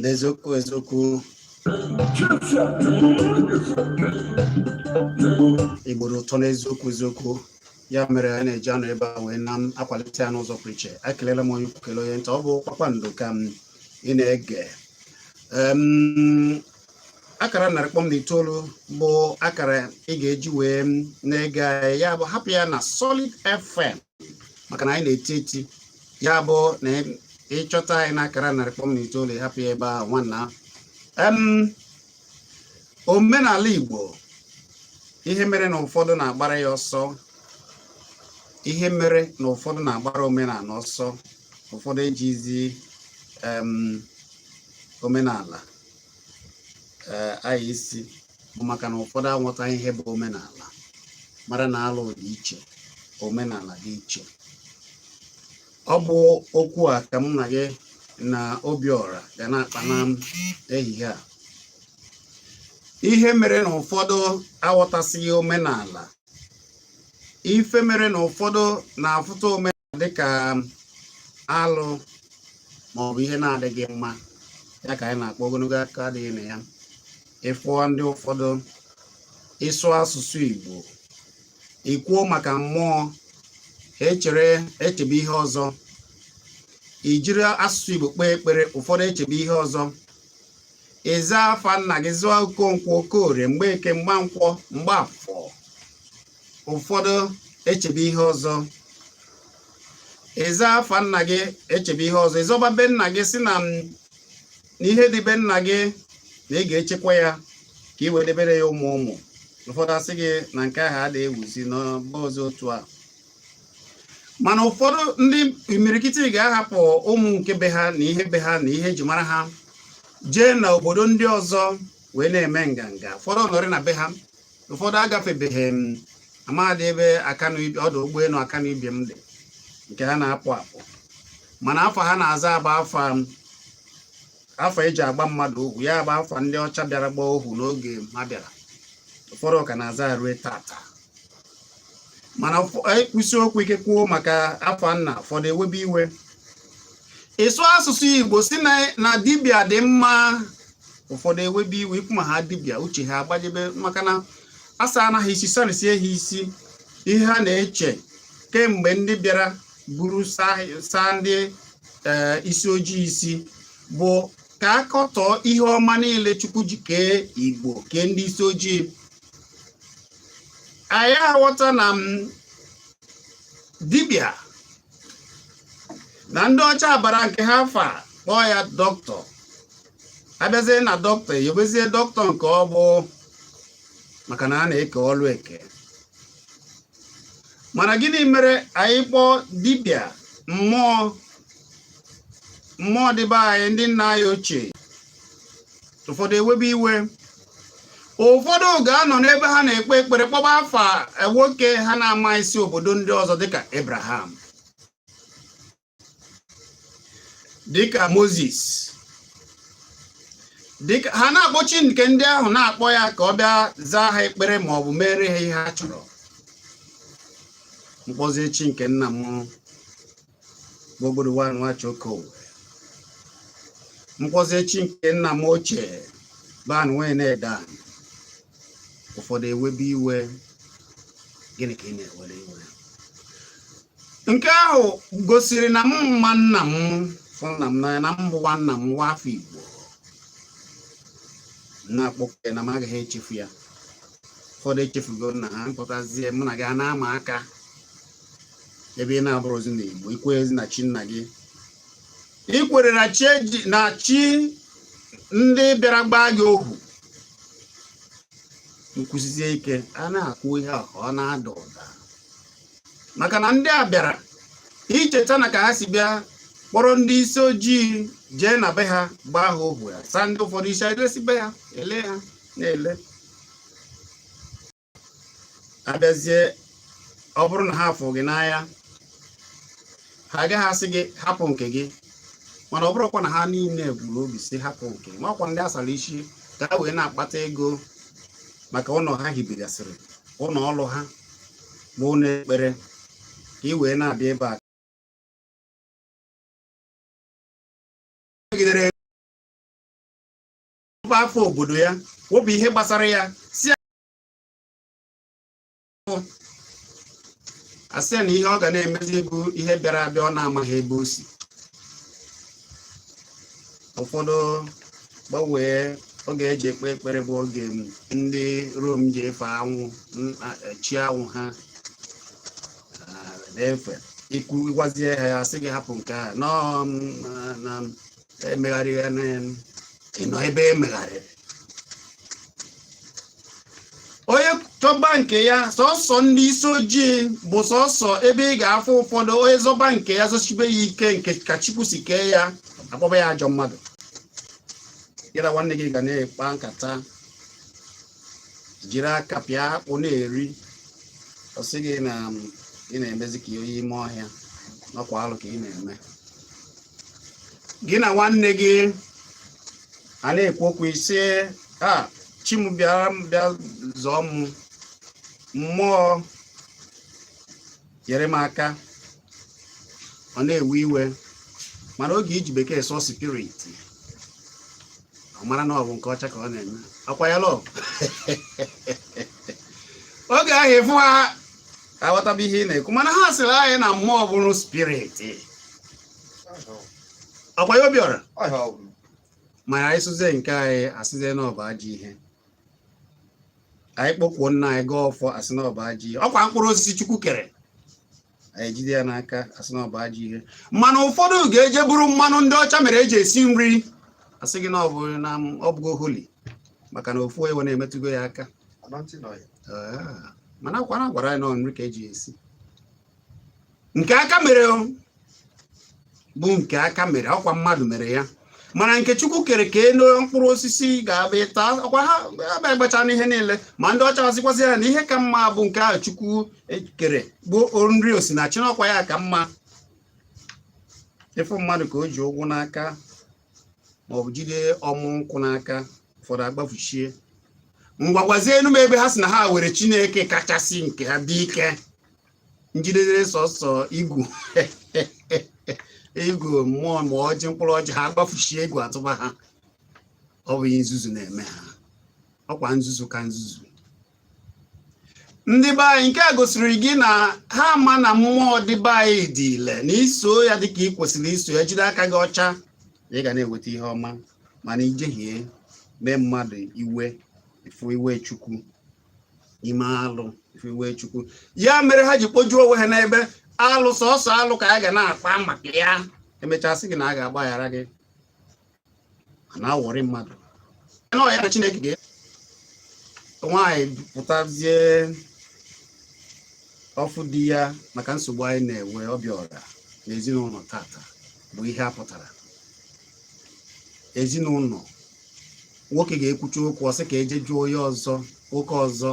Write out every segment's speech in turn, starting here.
N'eziokwu eziokwu, Igbo dị ụtọ n'eziokwu eziokwu. Ya mere anyị na-eji anọ ebe a wee na-akwalite ya n'ụzọ pụrụ iche. Ekelela m onye ukwu, kelee onye nta. Ọ bụ Kpakpando ka m ị na-ege. Akara 100.9 bụ akara ị ga-eji wee na-ege anyị. Ya bụ, hapụ ya na Solid FM, maka na anyị na-eti eti. Ya bụ na ịchọta anyị n'akara 100.9, hapụ ya ebe ahụ, nwanna. Omenala Igbo, ihe mere na ụfọdụ na-agbara ya ọsọ, ihe mere na ụfọdụ na-agbara omenala ọsọ, ụfọdụ ejizi omenala aya isi, bụ maka na ụfọdụ aghọtaghị ihe bụ omenala, mara na alụ dị iche, omenala dị iche. Ọ bụ okwu a ka m na gị na Obiọra ga na-akpa na ehihie a. Ihe mere na ụfọdụ aghọtasịghị omenala, ife mere na ụfọdụ na-afụta omenala dịka alụ maọbụ ihe na-adịghị mma, ya ka anyị na-akpọ ogologo aka adịghị na ya. Ịfụọ ndị ụfọdụ, ịsụ asụsụ Igbo, ikwuo maka mmụọ, ha echere echebe ihe ọzọ. Ijiri asụsụ Igbo kpee ekpere, ụfọdụ echebe ihe ọzọ. Ịza afa nna gị, zụọ Okonkwo, Okorie, Mgbeke, Mgbankwọ, Mgbafọ, ụfọdụ echebe ihe ọzọ. Ịza afa nna gị, echebe ihe ọzọ. Ịzọba be nna gị, si na ihe dị be nna gị na ị ga-echekwa ya ka ị wee debere ya ụmụ ụmụ, ụfọdụ asị gị na nke ahụ adịghị ewuzi n'ọba ọzọ otu a. Mana ụfọdụ ndị imirikiti ga-ahapụ ụmụ nke be ha na ihe be ha na ihe eji mara ha, jee na obodo ndị ọzọ wee na-eme nganga. Ụfọdụ nọrị na be ha, ụfọdụ agafebeghị m amadị ebe Akanu ọdụ ụgbọelu Akanu Ibiam dị, nke ha na-apụ apụ. Mana afa ha na-aza bụ afa afa eji agba mmadụ ohu, ya bụ afa ndị ọcha bịara gbaa ohu n'oge ha bịara. Ụfọdụ ka na-aza rue tata. Mana ekwusi okwu ike kwuo maka afa nna, ụfọdụ ewebe iwe. Ịsụ asụsụ Igbo, si na dibịa dị mma, ụfọdụ ewebe iwe. Ikwu ma ha dibịa, uche ha agbajebe, maka na asa anaghị isi sarịsie ha isi. Ihe ha na-eche kemgbe ndị bịara buru saa ndị isi ojii isi bụ ka a kọtọọ ihe ọma niile Chukwu ji kee Igbo, kee ndị isi ojii. Anyị aghọta na dibịa na ndị ọcha bara nke ha afa, kpọọ ya dọkịta. Abịazie na dọkịta, eyobezie dọkịta nke ọ bụ maka na a na-eke ọlụ eke. Mana gịnị mere anyị kpọọ dibịa mmụọ, mmụọ dịbe anyị, ndị nna anyị ochie, ụfọdụ ewebe iwe? Ụfọdụ ga-anọ n'ebe ha na-ekpe ekpere kpọba afa nwoke ha na-ama isi obodo ndị ọzọ, dịka Abraham, dịka Moses, dịka ha na-akpọchi nke ndị ahụ, na-akpọ ya ka ọ bịa zaa ha ekpere ma ọ bụ mere ha ihe ha chọrọ. Mkpọzie chi nke nna m bụ Ogboduwa Nwachokowe, mkpọzie chi nke nna m ochie bụ Anwenedan, ụfọdụ ewebe iwe. Gịnị ka ị na-ewere iwe? Nke ahụ gosiri na m ma nna m, fụ nna m n'anya, na m bụwa nna m nwa afọ Igbo na-akpọkwe na m agaghị echefu ya. Ụfọdụ echefugo nna ha, mpụtazie mụ na gị a na-ama aka ebe ị na-abụrụzi na Igbo ikweghezi na chi nna gị, ikwere na chi na chi ndị bịara gbaa gị ohu. Nkwụsizie ike a na-akwụ ihe a ka ọ na-ada ụda, maka na ndị a bịara icheta na ka ha si bịa kpọrọ ndị isi ojii jee na be ha gbaa ha ohu, ya saa ndị ụfọdụ isi, elesi be ha, ele ha na-ele. Abịazie, ọ bụrụ na ha afụ gị n'anya, ha agaghị asị gị hapụ nke gị. Mana ọ bụrụkwa na ha niile buru obi si hapụ nke ma ọkwa ndị asara isi ka ha wee na-akpata ego maka ụlọ ha hibegasịrị, ụlọ ọrụ ha bụ ụlọ ekpere, ka ị wee na-abịa ebe a megidere afọ obodo ya wepụ ihe gbasara ya si asị ya na ihe ọ ga na-emezi bụ ihe bịara abịa ọ na-amaghị ebe o si. Ụfọdụ gbanwee oge eji ekpe ekpere bụ oge ndị Rom ji efe anwụ, chi anwụ ha na-efe. Ikwu gwazie ha ya, sị gị hapụ nke a nọọ na emegharị ya na ịnọ ebe emegharịrị. Onye chọba nke ya, sọsọ ndị isi ojii bụ sọsọ ebe ị ga-afụ ụfọdụ onye zọba nke ya zọchibe ya ike nke ka Chukwu si kee ya, akpọba ya ajọ mmadụ. Gị na nwanne gị ga na-ekpa nkata, jiri aka pịa akpụ na-eri, ọ sị gị na ị na-emezi ka onye ime ọhịa, n'ọkwa alụ ka ị na-eme. Gị na nwanne gị a na-ekwu okwu, isi a chi m bịara m bịa zọọ m, mmụọ nyere m aka, ọ na-ewe iwe. Mana oge iji bekee sụọ spirit, ọ mara na ọ bụ nke ọcha ka ọ na-eme akwa ya lọ. Oge ahụ ịfụ ha aghọtaba ihe ị na-ekwu, mana ha sịrị anyị na mmụọ bụrụ spirit ọkwa ya, Obiọra. Mana anyị sụzie nke anyị, asịzie na ọ bụ ajọ ihe. Anyị kpọkwuo nna anyị gaa ọfọ, asị na ọ bụ ajọ ihe. Ọkwa mkpụrụ osisi Chukwu kere, anyị ejide ya n'aka, asị na ọ bụ ajọ ihe. Mana ụfọdụ ga-eje buru mmanụ ndị ọcha mere eji esi nri, asị gị na ọ bụ na ọ bụgo holy, maka na ofu onye na-emetụgo ya aka. Mana akwa na gwara anyị na nri ka eji esi nke aka mere bụ nke aka mere, ọkwa mmadụ mere ya. Mana nke Chukwu kere ka elu mkpụrụ osisi ga-abịa ịta, ọkwa ha abịa gbacha n'ihe niile. Ma ndị ọcha asịkwasị ya na ihe ka mma bụ nke ahụ Chukwu kere, bụ nri osinachi, n'ọkwa ya ka mma. Ịfụ mmadụ ka o ji ụgwụ n'aka maọbụ jide ọmụ nkwụ n'aka, ụfọdụ agbafuchie. Ngwa, gwazie enu m ebe ha si na ha were Chineke kachasị nke ha dị ike njidere sọsọ igwu igwu mmụọ ma ọjị, mkpụrụ ọjị, ha agbafuchie egwu atụba ha. Ọ bụ ihe nzuzu na-eme ha, ọkwa nzuzu ka nzuzu ndị be anyị. Nke a gosiri gị na ha ama na mmụọ dị be anyị dị ile, na iso ya dịka ị kwesịrị iso ya, jide aka gị ọcha, na ị ga na-eweta ihe ọma. Mana ijehie, mee mmadụ iwe, ifu iwe Chukwu, ime alụ, ifu iwe Chukwu. Ya mere ha ji kpojuo onwe ha n'ebe alụ, sọsọ alụ ka a ga na-akpa maka ya. Emechaa sị gị na a ga-agbaghara gị, a na-awọrị mmadụ na ọ ya na Chineke ga nwaanyị pụtazie ọfụ di ya. Maka nsogbu anyị na-enwe, Obiọra, n'ezinụlọ tata bụ ihe a pụtara ezinụlọ. Nwoke ga-ekwuchi okwu, ọ sị ka eje jụọ onye ọzọ, nwoke ọzọ,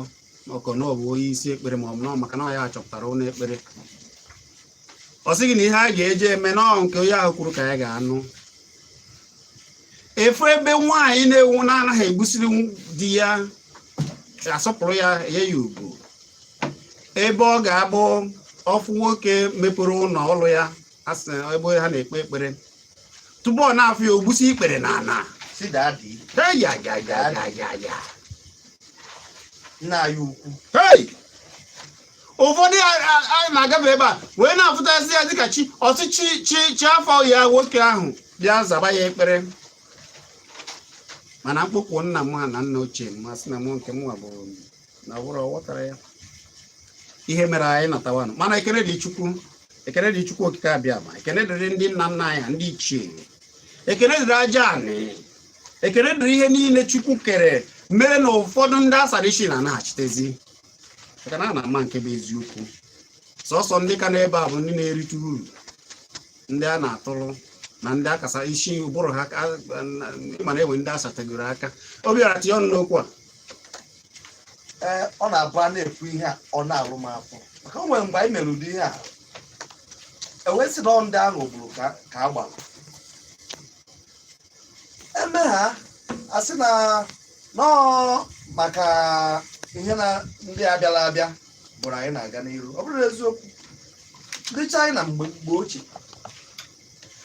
ọkọ na ọ bụ onye isi ekpere, ma ọ bụ na maka na ọ ya chọpụtara ụlọ ekpere. Ọ sị gị na ihe a ga-eje eme nọọ nke onye ahụ kwuru ka ya ga-anụ. Efu ebe nwaanyị na-ewu na-anaghị egbusiri di ya, asọpụrụ ya, nye ya ugwu, ebe ọ ga-abụ ọfụ nwoke mepere ụlọ ọrụ ya, asị ebe ha na-ekpe ekpere, tupu ọ na-afụ ya, ogbusi ikpere na ana. Si daddy. Hey, ya ya ya ya ya ya. Nna anyị ukwu. Hey! Ụfọdụ a na-agafe ebe a wee na-afụtazi ya dịka chi ọsị chi chi chi afọ ya, nwoke ahụ bịa zaba ya ekpere. Mana mkpụkpụ nna m ha na nna ochie m masị na mụ nke m nwa bụ na ọ bụrụ ọ ghọtara ya ihe mere anyị natawanụ. Mana ekene dị Chukwu, ekene dị Chukwu Okike abịa ma ekene dịrị ndị nna nna anyị ha, ndị ichie, ekene dịrị aja anị, ekene dịrị ihe niile Chukwu kere mere na ụfọdụ ndị asara isi na-anaghachitezi, maka na a na-ama nke bụ eziokwu. Sọsọ ndị ka n'ebe a bụ ndị na-erite uru, ndị a na-atụrụ na ndị akasa isi ụbụrụ ha mana enwe ndị asatagoro aka. Obiọra, tinye ọnụ n'okwu a. Ee, ọ na-abụ a na-ekwu ihe a, ọ na-alụ m afọ, maka o nwere mgbe anyị mere ụdị ihe a, ewee sị na ọ ndị ahụ gburu ka a gbara. Eme ha asị na nọọ maka ihe na ndị a bịara abịa bụrụ anyị na-aga n'iru. Ọ bụrụ eziokwu, ndị China mgbe mgbe ochie,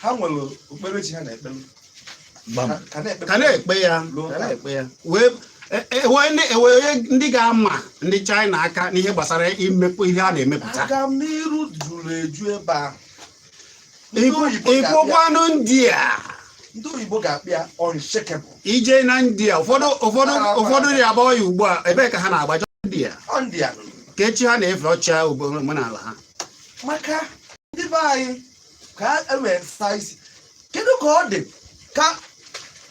ha nwere okpukperechi ha na-ekpere. Gbam. Ka na-ekpe. Ka na-ekpe ya. Ruo Ka taa. na-ekpe ya wee ewe onye ndị ga-ama ndị China aka n'ihe gbasara imepụ ihe a na-emepụta. Agamniru juru eju ebe ahụ. Ndị oyibo ga-akpịa Ịkwụkwanụ ndị a. Ndị oyibo ga-akpịa unshakable. Ije na ndị a, ụfọdụ ụfọdụ ụfọdụ dị agba ya ugbu a. Ebee ka ha na-agbaja ndị a? Ọ ndị a. Ka echi ha na-efe ọcha omenala ha. Maka ndị be anyị ka e nwee size, kedu ka ọ dị ka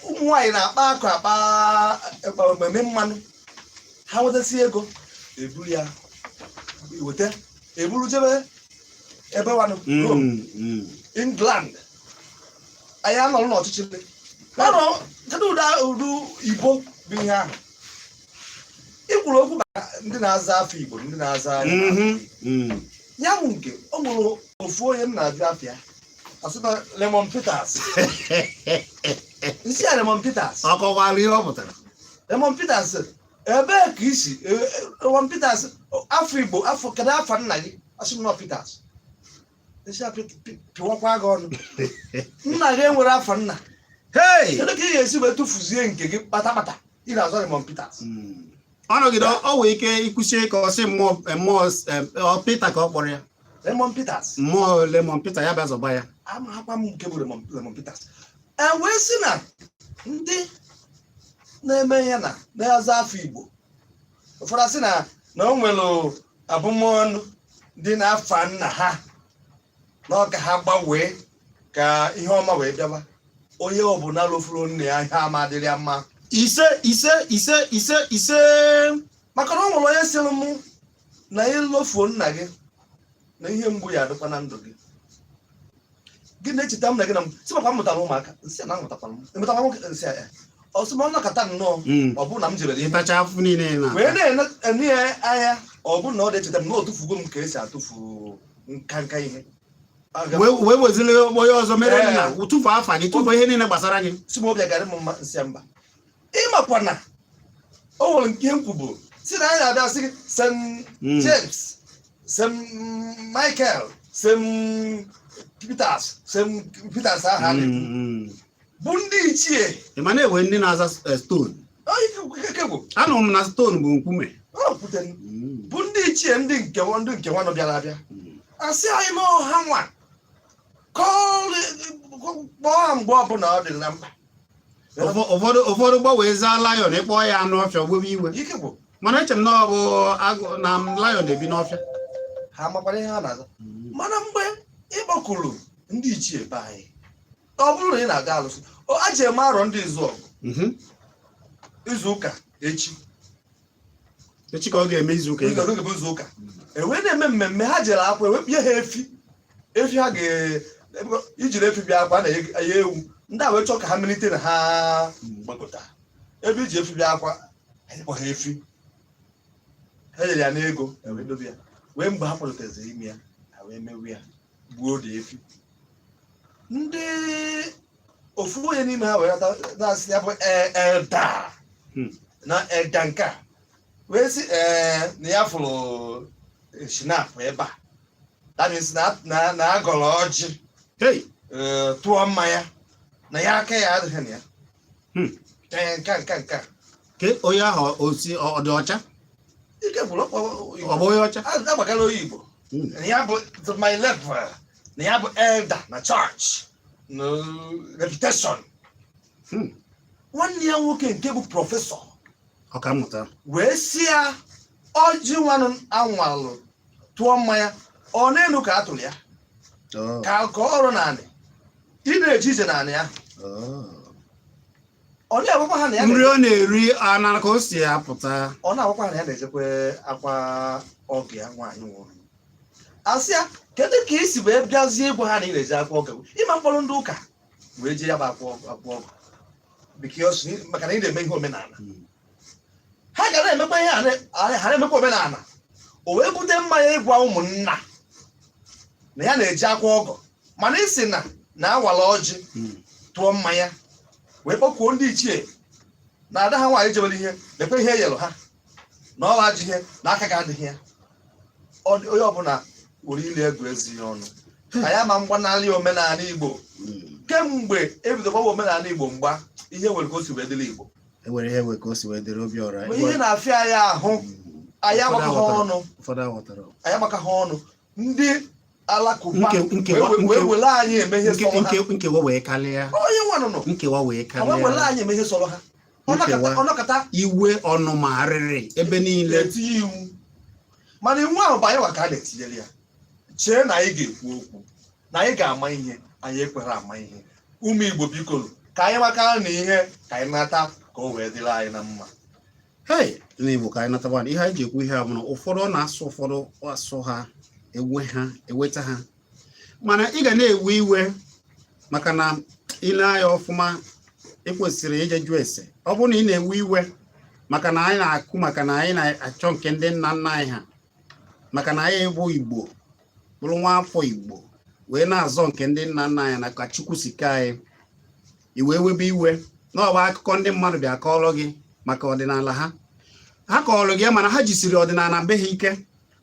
ụmụ nwaanyị na-akpa akụ, akpa eme mmanụ, ha nwetasị ego, eburu ya weta, eburu jebe ebe wanụ Rome, England. Anyị anọrọ n'ọchịchịrị. Anọ kedu ụdị ụdị Igbo bụ ihe ahụ ị kwuru okwu maka ndị na-aza afọ Igbo, ndị na-aza anyị? Ya bụ nke o nwere ofu onye m na-ajụ afịa, asị na Lemon Peters. Nsị a, Lemon Peters. Ọ kọwara ihe ọ pụtara? Lemon Peters, ebee ka isi? Lemon Peters, afọ Igbo, afọ kedu afa nna gị? Asị m nọ Peters. Nsị a, pịwakwa gị ọnụ, nna gị enwere afa nna? Hey! Kedu ka ị ga-esi wee tụfuzie nke gị kpatakpata ị na-azọ Lemon Peters? Ọ nọgide, ọ nwee ike ikwuchie ka ọ sị mmụọ mmụọ ọ Peter ka ọ kpọrọ ya. Lemon Peters. Mmụọ Lemon Peter ya bịa zọba ya. Amakwa m nke bụ Lemon Peters. E wee sị na ndị na-eme ya na na-aza afọ Igbo, ụfọdụ asị na o nwere abụmọnụ dị n'afa nna ha, na ọ ka ha gbanwee ka ihe ọma wee bịaba. Onye ọbụla lofuru nna ya, ihe ama adịrị ya mma. Ise, ise, ise, ise, ise. Maka na o nwere onye sịrị mụ na ịlofuo nna gị na ihe mgbu ya adịkwa na ndụ gị. Gị na-echeta m na gị na m sị makwa m mụtara ụmụaka, nsị na amụtakwara m, emụtakwa nwoke, nsị ya ọsị ma ọ nọkọta nnọọ, ọ bụ na m jebere ihe Ịtacha afụ niile ị na wee na-ene ya anya, ọ bụ na ọ na-echeta m na o tufugo m ka esi atụfu nka nka ihe. Wee wezili onye ọzọ mere Ee. nna, tụfuo afa gị, tụfuo ihe niile gbasara gị. Si m obi agarị m mma, nsị ya mba. Ịmakwa na o nwere nke m kwuburu si na anyị na-abịa sị gị St. James, St. Michael, St. Peters, St. Peters ahụ a na-ekwu bụ ndị ichie. Ị ma na-ewe ndị na-aza stone? Kegwu. Anụrụ m na stone bụ nkume. Ọ kwutere bụ ndị ichie, ndị nke nwanụ bịara abịa. Asị anyị na ọha nwa kpọọ ha mgbe ọbụla ọ dị na mkpa. Ụfọdụ gbanwee zaa lion, ịkpọ ya anụ ọfịa, ogbewe iwe. Ike gwụ. Mana eche m na ọ bụ agụ na lion na-ebi n'ọfịa. Ha makwara ihe ha na-aza. Mana mgbe ị kpọkuru ndị ichie be anyị, ọ bụrụ na ị na-aga alụsị a ji eme arọ ndị izu ọgụ izu ụka echi. Echi ka ọ ga-eme izu ụka ịga. Oge bụ izu ụka, e wee na-eme mmemme, ha jere akwa, ewepụ ha efi, efi ha ga ijiri efi bịa akwa na ya ewu. Ndị a wee chọọ ka ha melite na ha gbakọta ebe iji efi bịa akwa, anyị kpọ ha efi, ha nyere ya n'ego, e wee dobe ya. Wee mgbe ha kwaliteziri ime ya, ha wee mewe ya, gbuo dị efi. Ndị ofu onye n'ime ha wee na-asị ya bụ elder na elder nke a wee sị ee na ya fụrụ schnapps ebe a. That means na agọrọ ọjị, Hey! ee, tụọ mmanya na ya, aka ya adịghị na ya. Ee, nke a. Ke onye ahụ osi ọ dị ọcha? Ike gwụrụ ọkpọ. Ọ bụ onye ọcha? Agbagara onye Igbo. Na ya bụ to my level, na ya bụ elder na church na reputation. Nwanne ya nwoke nke bụ professor ọkammụta wee si ya ọjị nwanụ anwalụ tụọ mmanya ọ n'elu ka a tụrụ ya ka ọrụ naanị ị na-eje ije naanị ya. Ọ na-agwakwa ha na ya Nri ọ na-eri ana ka o si apụta. Ọ na-agwakwa ha na ya na-ejekwe akwa ọgụ ya nwaanyị nwụrụ. Asị ya, kedu ka isi wee bịazie ịgwa ha na ị na-eje akwa ọgụ, ịma mkpọrọ ndị ụka wee jee ya bụ akwa ọgụ, because maka na ị na-eme ihe omenala. Ha ga na-emekwa ihe a ha na-emekwa omenala. O wee bute mmanya ịgwa ụmụnna na ya na-eji akwa ọgọ, mana isi na awala ọjị tụọ mmanya. Wee kpọkuo ndị ichie na ada ha nwaanyị jebere ihe, lekwe ihe e nyere ha na ọwa ajọ ihe na aka ga-adịghị ya. Onye ọbụla were ile ego ezi ya ọnụ, anyị ama mgbanarị omenala Igbo. Kemgbe ebido gbawa omenala Igbo mgba, ihe nwere ka o si wee dịrị Igbo. Ewere ihe wee ka o si wee dịrị Obiọra. Ma ihe na-afịa anyị ahụ, anyị agbakọ ha ọnụ. Ụfọdụ aghọtara. Anyị agbakọ ha ọnụ, ndị alakụba Nke wee were anyị eme ihe sọrọ ha. Nkewa wee kalịa. Onye nwanụnụ Nkewa wee ha wee were kalịa. anyị eme ihe sọrọ ha. Nkewa. Ọnọkata Iwe, ọnụma, arịrị ebe niile. Na-etinye iwu, mana iwu ahụ bụ anyị nwa ka a na-etinyere ya. Chee na anyị ga-ekwu okwu na anyị ga-ama ihe, anyị ekwere ama ihe. Ụmụ Igbo, biko, ka anyị maka na ihe ka anyị nata ka o wee dịrị anyị na mma. Hei, n'Igbo, ka anyị nataba ihe anyị ji ekwu ihe a bụ na ụfọdụ ọ na-asụ, ụfọdụ asụ ha ewe ha eweta ha, mana ị ga na-ewe iwe maka na ile anya ọfụma, ị kwesịrị ije jụọ ese. Ọ bụrụ na ị na-ewe iwe maka na anyị na-akụ, maka na anyị na-achọ nke ndị nna nna anyị ha, maka na anyị bụ Igbo, bụrụ nwa afọ Igbo, wee na-azọ nke ndị nna nna anyị na ka Chukwu si kee anyị, i wee webe iwe na ọ bụ akụkọ ndị mmadụ bịa kọọrọ gị maka ọdịnala ha, ha kọọrọ gị ya, mana ha jisiri ọdịnala be ha ike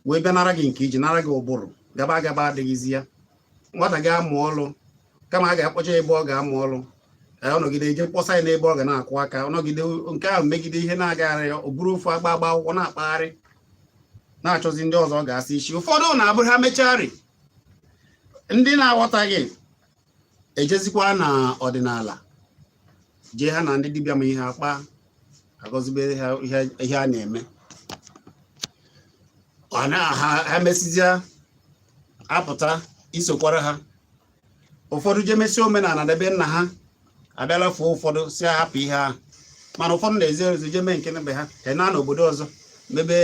wee bịa nara gị nke iji nara gị ụbụrụ gaba gaba adịghịzi ya. Nwata ga-amụ ọrụ, kama a ga-akpọcha ebe ọ ga-amụ ọrụ, ọ nọgide eje kpọsa ya n'ebe ọ ga na-akwụ aka. Ọ nọgide nke ahụ megide ihe na-agagharị ya, o buru ofu agba agba akwụkwọ na-akpagharị, na-achọzi ndị ọzọ ọ ga-asị isi. Ụfọdụ na-abụ ha mechari, ndị na-aghọtaghị ejezikwa na ọdịnala, jee ha na ndị dibịa ma ihe akpa agọzibe ha ihe a na-eme. Ọ na ha mesizia apụta isokwara ha. Ụfọdụ jee mesie omenala n'ebe nna ha, abịala fụọ ụfọdụ si ahapụ ihe ahụ, mana ụfọdụ na-ezi ezi jee mee nke be ha ka na n'obodo ọzọ mebe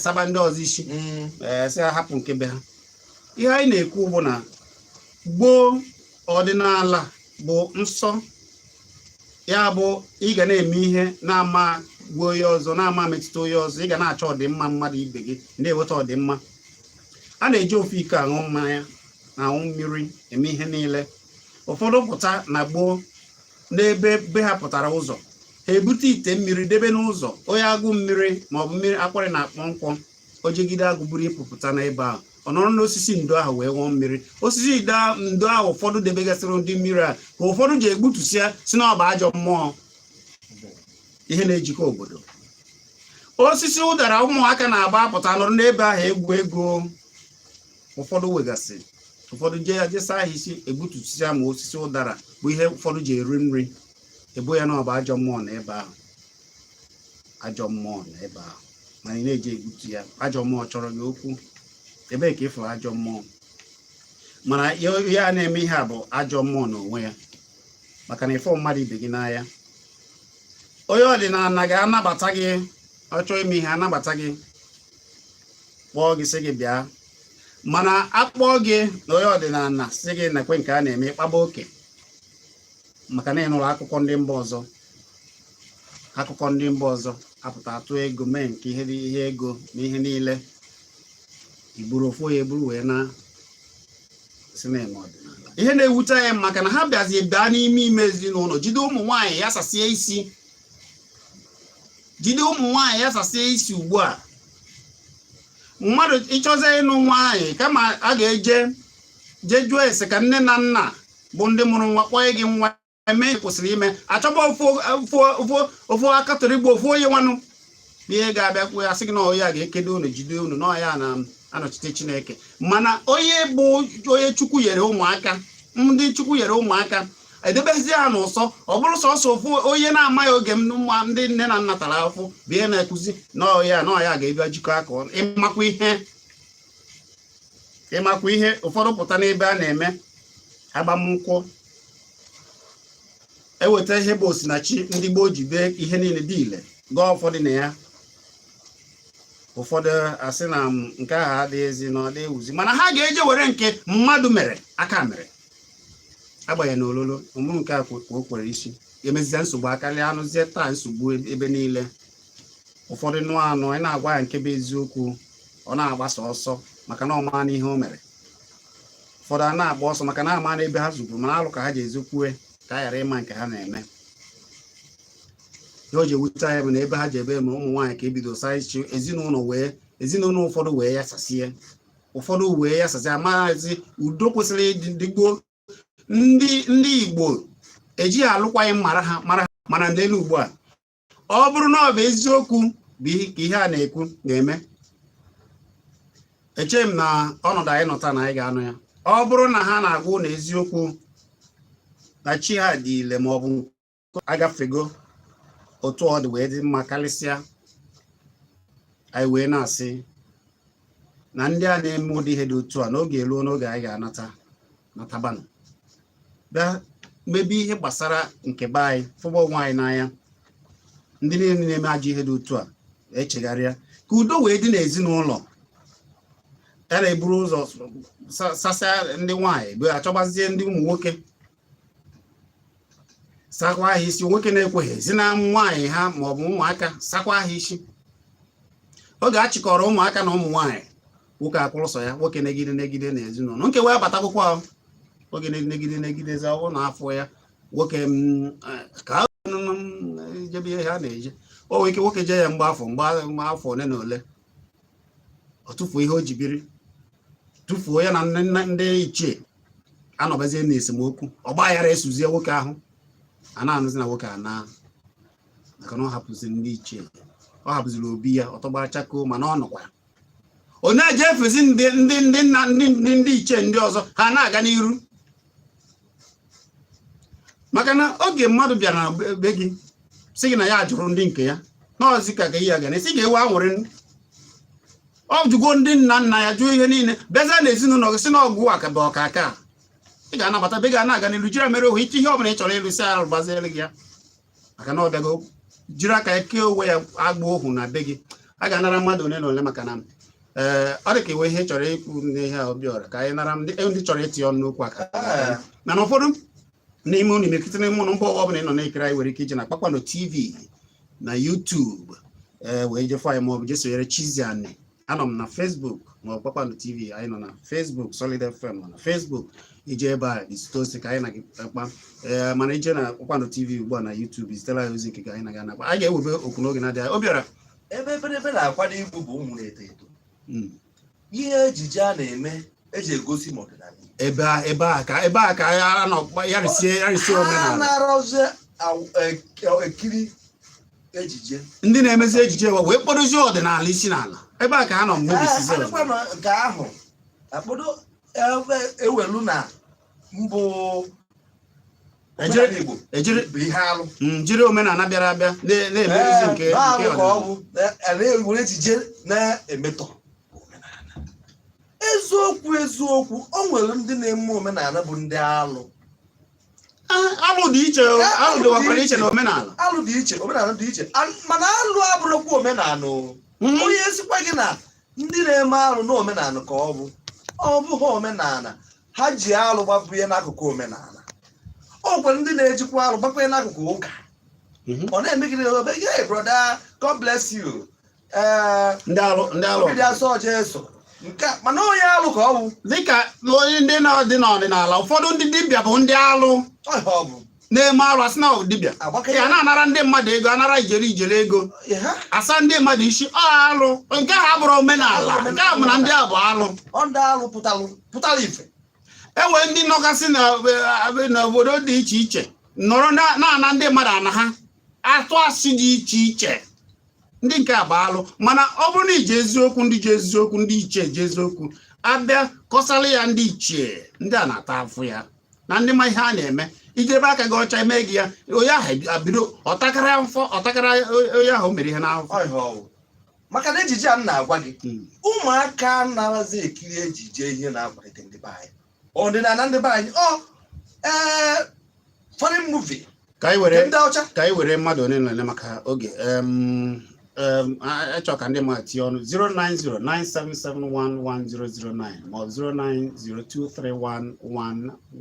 saba ndị ọzọ isi, si ahapụ nke be ha. Ihe anyị na-ekwu bụ na gboo, ọdịnala bụ nsọ ya, bụ ị ga na-eme ihe na-ama gbuo onye ọzọ, na-ama metụta onye ọzọ. Ị ga na-achọ ọdịmma mmadụ ibe gị, na-eweta ọdịmma. A na-eji ofu iko aṅụ mmanya na aṅụ mmiri, eme ihe niile. Ụfọdụ pụta na gboo n'ebe be ha pụtara ụzọ, ha ebute ite mmiri debe n'ụzọ. Onye agụ mmiri maọbụ mmiri akpọrị na-akpọ nkwọ, o jegide agụ buru ịpụpụta n'ebe ahụ, ọ nọrọ n'osisi ndo ahụ wee ṅụọ mmiri. Osisi ndo ahụ ụfọdụ debegasịrị ndị mmiri a ka ụfọdụ ji egbutusịa, si na ọ bụ ajọ mmụọ. Ihe na-ejikọ obodo, osisi ụdara ụmụaka na-agba apụta nọrọ n'ebe ahụ egwu ego. Ụfọdụ wegasị, ụfọdụ jee ya jesa ahụ isi egbutusịa ma osisi ụdara bụ ihe ụfọdụ ji eri nri, ebo ya na ọ bụ ajọ mmụọ na ebe ahụ, ajọ mmụọ na ebe ahụ. Mana ị na-eji egbutu ya, ajọ mmụọ chọrọ gị okwu. Ebee ka ịfụrụ ajọ mmụọ? Mana ihe a na-eme ihe a bụ ajọ mmụọ n'onwe ya, maka na ịfụ mmadụ ibe gị n'anya. Onye ọdịnala ga-anabata gị, ọ chọọ ime ihe, anabata gị, kpọọ gị, sị gị bịa. Mana akpọọ gị na onye ọdịnala sị gị nakwe nke a na-eme, ịkpaba oke, maka na ị nụrụ akụkọ ndị mba ọzọ. Akụkọ ndị mba ọzọ apụta atụ ego mee nke ihe ihe ego na ihe niile, iburu ofu onye eburu wee na si na-eme ọdịnala. Ihe na-ewute anyị, maka na ha bịazi bịa n'ime ime ezinụlọ, jide ụmụ nwaanyị ya sasie isi, jide ụmụ nwaanyị ya sasie isi. Ugbu a, mmadụ ịchọzie ịnụ nwaanyị, kama a ga-eje jee jụọ ese ka nne na nna bụ ndị mụrụ nwa kpọọ gị nwa eme kwụsịrị ime, achọba ofu ofu ofu ofu akatọrọ igbo, ofu onye nwanụ ihe ga-abịa kwuo ya, sị gị na onye a ga-ekedo unu, jide unu na ọya na-anọchite Chineke. Mana onye bụ onye Chukwu nyere ụmụaka, ndị Chukwu nyere ụmụaka, edebezi ha n'ụsọ. Ọ bụrụ sọsọ ofu onye na-amaghị oge m nwa ndị nne na nna tara afụ bụ ihe na-ekwuzi na ọya na ọya ga-ebịa jikọ aka ọnụ. Ịmakwa ihe, ịmakwa ihe, ụfọdụ pụta n'ebe a na-eme agbamnkwụ, eweta ihe bụ osinachi ndị gboo ji dee ihe niile dị ile, gụọ ụfọdụ na ya, ụfọdụ asị na nke ahụ adịghịzi na ọ dị ewuzi. Mana ha ga-eje were nke mmadụ mere aka mere, agbanyeghị na ololo ụmụ nke a ka o kwere isi emezie nsogbu akarịa anụzie taa nsogbu ebe niile. Ụfọdụ nụ anụ, ị na-agwa ya nke bụ eziokwu, ọ na-agbasa ọsọ maka na ọ maa n'ihe o mere. Ụfọdụ a na-agba ọsọ maka na ama n'ebe ha zuburu, mana alụ ka ha ji ezokwue ka a ghara ịma nke ha na-eme. Ihe o ji ewute anyị bụ na ebe ha ji ebe ma ụmụ nwaanyị ka ebido saa isi ezinụlọ, wee ezinụlọ ụfọdụ wee yasasie, ụfọdụ wee yasasie. Amaghịzi udo kwesịrị ịdị dịgbo. Ndị Igbo ejighị alụkwaghị mara ha mara ha, mana n'elu ugbu a, ọ bụrụ na ọ bụ eziokwu bụ ka ihe a na-ekwu na-eme, echeghị m na ọnọdụ anyị nọ taa na anyị ga-anọ ya. Ọ bụrụ na ha na-agwa ụlọ eziokwu na chi ha dị ile ma ọ bụ agafego otu ọ dị wee dị mma karịsịa, anyị wee na-asị na ndị a na-eme ụdị ihe dị otu a, n'oge eruo n'oge anyị ga-anata natabanụ, bịa mebe ihe gbasara nke be anyị, fụba onwe anyị n'anya. Ndị niile na-eme ajọ ihe dị otu a echegharịa ka udo wee dị n'ezinụlọ ya, na-eburu ụzọ sasịa ndị nwaanyị bụ achọgbazie ndị ụmụ nwoke, sakwa ha isi. Nwoke na-ekweghị ezi na nwaanyị ha maọbụ ụmụaka, sakwa ha isi. Oge a chịkọrọ ụmụaka na ụmụ nwaanyị, nwoke akwụrụ sọ ya. Nwoke negide negide na ezinụlọ nke wee bata akwụkwọ ahụ, nwoke negide negide ọwụ na afọ ya nwoke ka jebe ihe ha na-eje. O nwere ike nwoke jee ya mgbe afọ mgbe afọ ole na ole, ọ tụfuo ihe o ji biri, tụfuo ya na ndị ichie anọbazie na esemokwu, ọgba aghara esuzie nwoke ahụ, a na-anụzi na nwoke a na maka na ọ hapụziri ndị ichie, ọ hapụziri obi ya, ọ tọgbara chakoo. Mana ọ nọkwa, ọ na-eje efezi ndị ndị ndị nna ndị ndị ndị ichie ndị ọzọ, ha na-aga n'iru, maka na oge mmadụ bịara na be gị sị gị na ya jụrụ ndị nke ya n'ọzi ka ka ihe ya ga na-esi ga-ewe anwụrị. Ọ jụgo ndị nna nna ya, jụọ ihe niile, bịazie na ezinụlọ gị sị na ọgwụ a ka bụ ọkaka a, ị ga-anabata be ga na-aga n'iru, jiri mere ohu ike ihe ọbụla ị chọrọ ịlụ si alụgbaziere gị ya, maka na ọ bịago jiri aka ya kee onwe ya agbụ ohu na be gị. A ga-anara mmadụ ole na ole, maka na ee, ọ dị ka iwe ihe chọrọ ikwu n'ihe a. Obiọra, ka anyị nara ndị chọrọ itinye ọnụ n'okwu aka, mana ụfọdụ n'ime unu, imirikiti n'ime ụnụ, mba ụwa ọbụla ị nọ na-ekiri anyị, nwere ike ije na Kpakpando TV na YouTube ee wee jefụ anyị, maọbụ je sonyere Chiziani. Anọ m na Facebook maọbụ Kpakpando TV. Anyị nọ na Facebook, Solid FM nọ na Facebook. Ije ebe a izite ozi ka anyị na gị kpa ee, mana ije na Kpakpando TV ugbu a na YouTube, izitela anyị ozi nke ka anyị na gị anakpa. Anyị ga-ewebe okwu n'oge na-adịghị anya. Obiọra. Ebe eberebe na-akwado igbu bụ ụmụ na-eto eto. Ihe ejije a na-eme eji egosi ma ọdịnala Igbo. Ebe a ka ya nọ ya risie ya risie Ha omenala. Na-arọzi ekiri ejije. Ndị na-emezi ejije wee kpọdozie ọdịnala isi n'ala, ebe a ka ha nọ mebisizi adịkwa ọdịnala. Na nke ahụ akpọdo ebe ewelu na mbụ omenala Igbo ejiri bụ ihe alụ. Jiri omenala bịara abịa na-emerụzi nke Ee, nke alụ ka ọ ọdịnala. bụ na-ewere ejije na-emetọ omenala. Eziokwu eziokwu, o nwere ndị na-eme omenala bụ ndị alụ. Ah, alụ dị iche o, alụ dịwakwara iche na omenala. Alụ dị iche, omenala dị iche. Mana alụ abụrụkwa omenala o. Onye sikwa gị na ndị na-eme alụ na omenala ka ọ bụ, ọ bụghị omenala. Ha ji alụ gbapụ ya n'akụkụ omenala. O nwere ndị na-ejikwa alụ gbapụ ya n'akụkụ ụka. Ọ na-eme gị ebe, "Hey brother, God bless you." Ee. Ndị alụ, ndị alụ. Obi dị asọ Jesu nke a, mana onye alụ ka ọ bụ. Dịka onye ndị na-adị n'ọdịnala, ụfọdụ ndị dibịa bụ ndị alụ. Ọ ihe ọ bụ. Na-eme alụ, asị na ọ bụ dibịa. Agbake. Ya na-anara ndị mmadụ ego, anara ijeri ijeri ego, ha asa ndị mmadụ isi. Ọ alụ nke ahụ abụrụ omenala, nke a bụ na ndị a bụ alụ. Ọ ndị alụ pụtalụ ife. Enwere ndị nọgasị n'obodo dị iche iche nọrọ na-ana ndị mmadụ ana ha, atụ asị dị iche iche. Ndị nke a bụ alụ. Mana ọ bụrụ na iji eziokwu, ndị ji eziokwu, ndị ichie ji eziokwu abịa kọsara ya ndị ichie, ndị a na-ata afụ ya na ndị ma ihe a na-eme. Ijebe aka gị ọcha eme gị ya, onye ahụ abido ọtakara mfọ, ọtakara onye ahụ mere ihe n'afọ. Ọ ihe ọ bụ maka na ejije a m na-agwa gị, ụmụaka narazi ekiri ejije ihe na-akwalite ndị be anyị, ọdịnala ndị be anyị, ọ ee foreign movie ka anyị nke were ndị ọcha. Ka anyị were mmadụ ole na ole maka oge. Achọ ka ndị mmadụ tinye ọnụ 09097711009 ma ọ bụ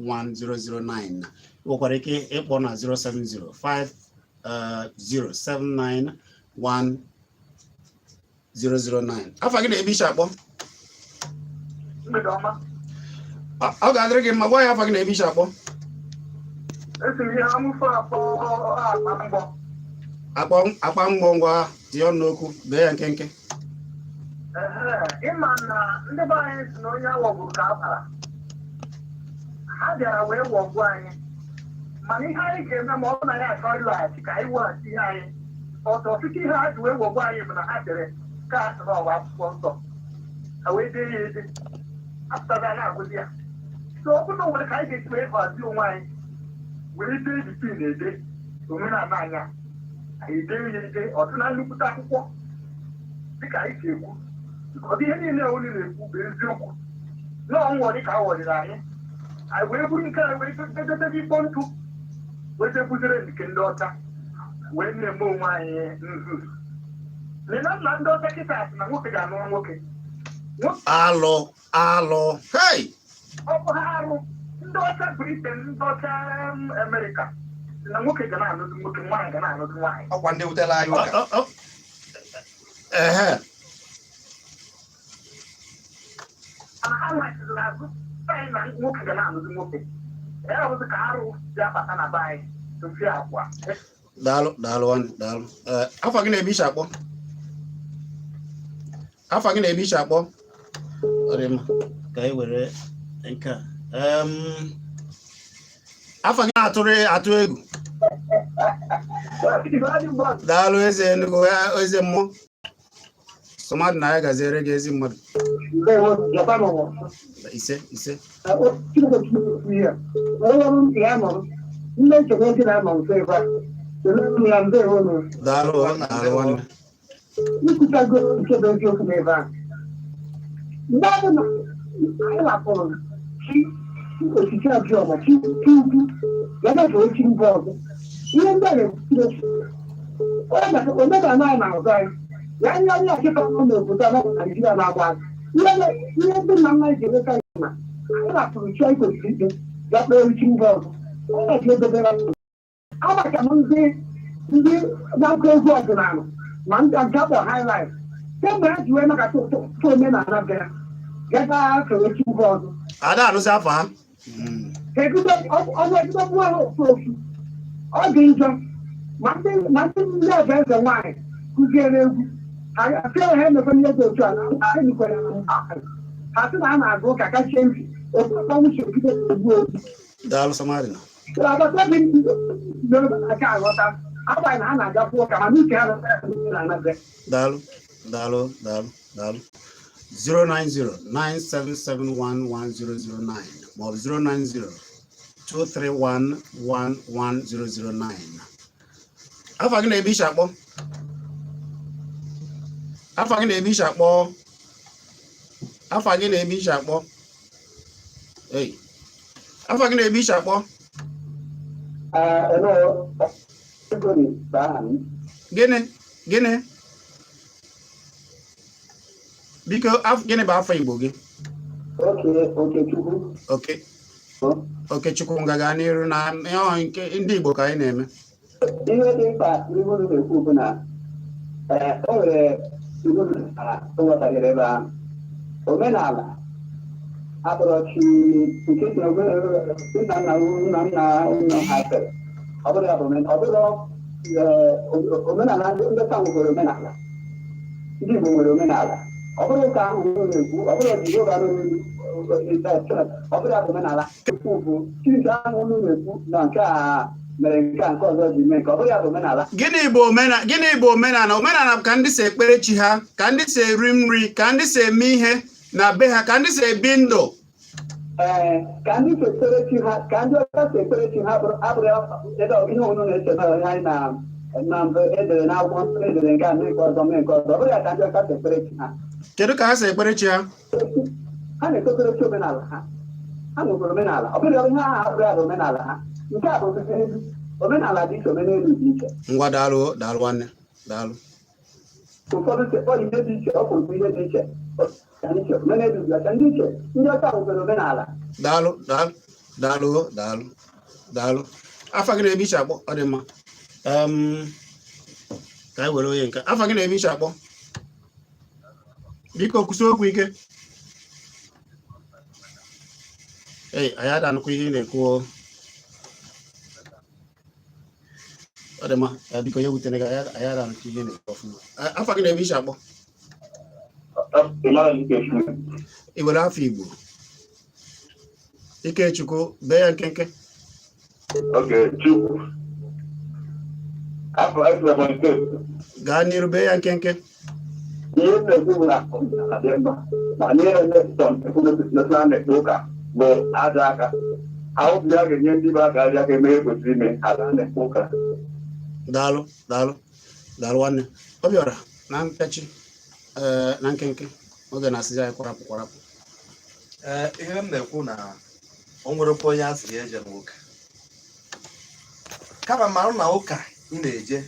09023111009. Nwekwara ike ịkpọ na 07050791009. Afa gị na ebe isi akpọ? Mgbede ọma. Ọ ga-adịrị gị mma. Gwa ya afa gị na ebe isi akpọ. Esi m ihe amụfụ akpọ akpa mgbọ. Akpa mgbọ, ngwa, tinye ọnụ n'okwu, bee ya nkenke. Ehe, ịma na ndị be anyị si na onye aghọgburu ka a bara ha bịara wee ghọgbuo anyị, mana ihe anyị ga-eme ma ọ bụ na ya achọ ịlọghachi ka anyị weghachi ihe anyị ọtọ. Ọtụtụ ihe ha ji wee ghọgbuo anyị bụ na ha dere ka a sị na ọwa akwụkwọ nsọ, ha wee dee ya ede, apụtaza na-agụzi ya. So ọ bụrụ na o nwere ka anyị ga-esi wee hazie onwe anyị were dee dipin ede omenala anyị a, anyị dee ya ede ọtụ na nnukwute akwụkwọ dịka anyị si ekwu. Ọ dị ihe niile unu na-ekwu bụ eziokwu nọọ nghọrị ka a ghọrịrị anyị, anyị wee buru nke anyị wee dedebe ikpo ntụ wee jekwuzere nke ndị ọcha wee na-eme onwe anyị nzuzu. Lela nna ndị ọcha kịta sị na nwoke ga-anụ nwoke. Alụ alụ, hei! Ọ bụ ha arụ ndị ọcha Britain, ndị ọcha Amerịka sị na nwoke ga na-anụzi nwoke, nwaanyị ga na-anụzi nwaanyị. Ọkwa ndị wutela anyị ụka. Ehe. Mana ha laghachiziri azụ anyị na nwoke ga na-anụzi nwoke, ya bụzi ka arụ si abata na be anyị tofie akwa. Daalụ, daalụ nwanne, daalụ. Ee, afa gị na ebe isi akpọ? Afa gị na ebe isi akpọ? Ọ dị mma, ka anyị were nke a. Afa gị na-atụrụ atụ egwu. Daalụ, eze Enugu ya, eze mmụọ sọmadụ na ya gaziere gị, ezi mmadụ. Ise, ise. Nne nchekwa ego na-anọ nso ebe a. Kelee ya, ndewo. Daalụ, daalụ nwanne. Ikwutago nke bụ eziokwu n'ebe a. Mgbe ọ bụla anyị lapụrụ chi okike abịa chi chi ukwu ya gafee chi mba ọzọ, ihe ndị a na-ekwuchiri omenala anyị na-azụ anyị ya anya anyị achịkọ nọ n'obodo a na Naijiria na-agba anyị. Ihe ndị nna nna anyị ji emeta anyị na anyị lapụrụ chi anyị kwesịrị ikpe ya kpee chi mba ọzọ, ọ na-eji edobere agbaka m ndị na-akụ egwu ọdịnala ma ndị nke akpọ highlife kemgbe ha ji wee nakọta ụtọ omenala bịara gaba soro chi mba ọzọ. Ada anụzi afọ ha. Ebido ọnụ ebido gbuo ha ofu ofu. Ọ dị njọ ma ndị eze eze nwaanyị kụziere egwu ha asị ha emekwa ihe dị otu a na ha emekwara na ha sị na a na-agụ ụka kachie ntị otu ọnwụ si ebido egbu egwu. Daalụ, Samarina. Agbata obi ndị Yoruba na-aka aghọta agbanyeghị na ha na-agakwu ụka, mana uche ha na-anabe. Daalụ, daalụ, daalụ, daalụ. 09097711009 maọbụ 09023111009. Afa gị na ebe isi akpọ? Afa gị na ebe isi akpọ? Afa gị na ebe isi akpọ? Ei, afa gị na ebe isi akpọ? Hello, Anthony bụ aha m. Gịnị gịnị? Biko, gịnị bụ afa Igbo gị? Oke Okechukwu. Oke Okechukwu, ngaga n'iru na ihe ọ nke ndị Igbo ka anyị na-eme. Ihe dị mkpa n'ihe unu na-ekwu bụ na o nwere iwu omenala nghọtahịrị ebe ahụ. Omenala abụrọ chi nke si na nna nna nna nna nna ha fere. Ọ bụrụ ya bụ omenala, ọ bụrụ omenala ndị taa nwekwara omenala. Ndị Igbo nwere omenala. Ọ bụrụ ụka ahụ unu na-ekwu, ọ bụrụ Jehova nọ n'elu, ọ bụrụ ya bụ omenala. Ekwu bụ chi nke ahụ unu na-ekwu na nke a mere nke a nke ọzọ ji mee nke ọ bụrụ ya bụ omenala. Gịnị bụ omenala? Omenala bụ ka ndị si ekpere chi ha, ka ndị si eri nri, ka ndị si eme ihe na be ha, ka ndị si ebi ndụ. Ee, ka ndị si ekpere chi ha, ka ndị ọcha si ekpere chi ha abụrụ ebe ihe unu na-eche na ihe anyị na mbụ edere n'akwụkwọ nsọ, edere nke a mee nke ọzọ mee nke ọzọ. Ọ bụrụ ya ka ndị ọcha si ekpere chi ha. Kedu ka ha si ekpere chi ha? Ha na-ekpekere chi omenala ha. Ha nwekwara omenala. Ọ bụrụ ihe ahụ abụrụ ya bụ omenala ha. Nke a bụ omenelu. Omenala dị iche, omenelu dị iche. Ngwa, daalụ, daalụ nwanne, daalụ. Ụfọdụ si kpọọ ihe dị iche, ọ kwuru ihe dị iche dị iche, omenelu dị ọcha ndị iche. Ndị ọcha nwekwara omenala. Daalụ, daalụ, daalụ, daalụ, daalụ. Afa gị na ebe isi akpọ? Ọ dị mma. Ka anyị were onye nke. Afa gị na ebe isi akpọ? Biko kwụsị okwu ike. Ei, anyị ada anụkwa ihe ị na-ekwu o. Ọ dị mma. Biko ya wutere gị, anyị ara nke ihe na-ekwu ọfụma. Afa gị na ebe isi akpọ? Emmanuel Ikechukwu. Ị were afọ Igbo Ikechukwu bee ya nkenke. Okay, Chukwu. Afọ Ebonyi steeti. Gaa n'iru, bee ya nkenke. Ihe m na-ekwu bụ na omenala dị mkpa, ma ihe na-eme national na-ekpe ụka bụ aja aka. Ahụ ya ga-enye ndị be aka aja aka eme ihe kwesịrị ime ala na-ekpe ụka. Daalụ, daalụ, daalụ nwanne Obiọra. Na mpechi, ee, na nkenke, oge na-asịzi anyị kwarapụ kwarapụ. Ee, ihe m na-ekwu na o nwerekwa onye a sị ya eje n'ụka, kama marụ na ụka ị na-eje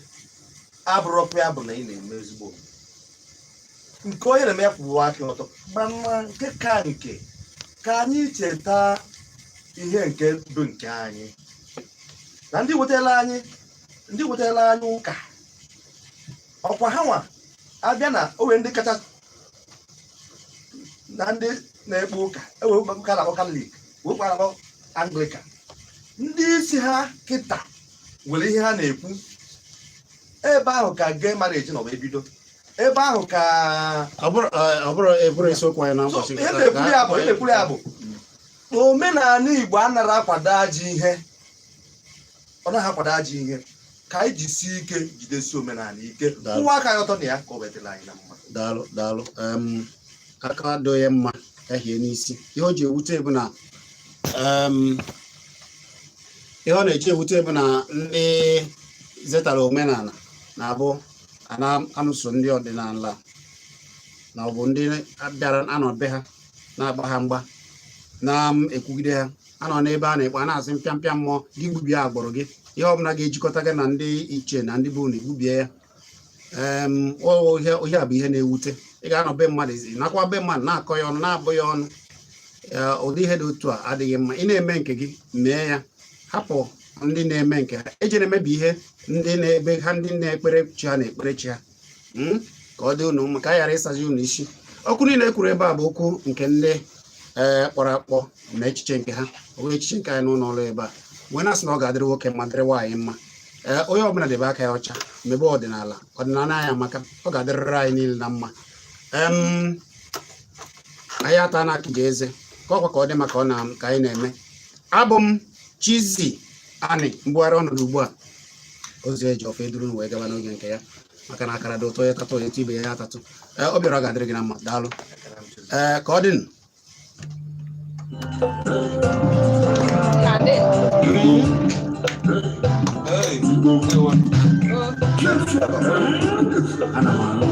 abụrụkwa ya bụ na ị na-eme ezigbo omume. Nke onye na-eme ya kwụwa aka ọtọ, mana nke ka nke ka anyị cheta ihe nke bụ nke anyị na ndị wetara anyị ụka. Ọkwa ha nwa abịa na o nwere ndị kacha na ndị na-ekpe ụka, enwere ụka na-akpọ Katọlik, ụka na-akpọ Anglican. Ndị isi ha kịta nwere ihe ha na-ekwu ebe ahụ ka gay marriage nọ wee bido ebe ahụ ka Ọ bụrụ ebụrụ isiokwu anyị na So, ụbọchị. ihe na-ekwuru ya bụ na omenala Igbo anara akwado ajọ ihe, ọ naghị akwado ajọ ihe. Ka anyị jisie ike, jidesi omenala ike. Daalụ. Kwụwa aka ya ọtọ na ya ka o wetara anyị na mma. Daalụ, daalụ. Aka adịghị mma ya hie n'isi. Ihe o ji ewute bụ na ihe ọ na-eji ewute bụ na ndị zetara omenala na-abụ a na-anụso ndị ọdịnala na ọ bụ ndị bịara anọ be ha na-agba ha mgba, na-ekwugide ha, anọ n'ebe a na-ekpe, a na-asị mpịampịa mmụọ gị gbubie agbụrụ gị, ihe ọbụla ga-ejikọta gị na ndị ichie na ndị bụ unu egbubie ya. Ihe a bụ ihe na-ewute. Ị ga-anọ be mmadụ, nakwa be mmadụ na-akọ ya ọnụ, na-abụ ya ọnụ. Ụdị ihe dị otu a adịghị mma. Ị na-eme nke gị, mee ya, hapụ ndị na-eme nke ha. Eji na-emebi ihe ndị na-ebe ha, ndị na-ekpere chi ha na-ekpere chi ha. Ka ọ dị unu mma, ka a ghara ịsazi unu isi. Okwu niile e kwuru ebe a bụ okwu nke ndị ee kpọrọ akpọ na echiche nke ha, ọ bụghị echiche nke anyị n'ụlọ ọrụ ebe a. Wee na-asị na ọ ga-adịrị nwoke mma, dịrị nwaanyị mma. Ee, onye ọbụla debe aka ya ọcha, mebe ọdịnala. Ọdịnala anyị amaka, ọ ga-adịrịrị anyị niile na mma. Anyị ata na akịja eze ka ọkwa ka ọ dị maka ọ na ka anyị na-eme. Abụ m Chizzy Ani mbugharị ọnọdụ ugbu a. Ozi eji ofe eduru wee gaba n'oge nke ya, maka na akara dị ụtọ, ya tatụ ya ibe ya ya atatụ. Ee, Obiọra, ọ ga-adịrị gị na mma. Daalụ. Ee, ka ọ dị. Na-adị. Hey, Ana m anụ.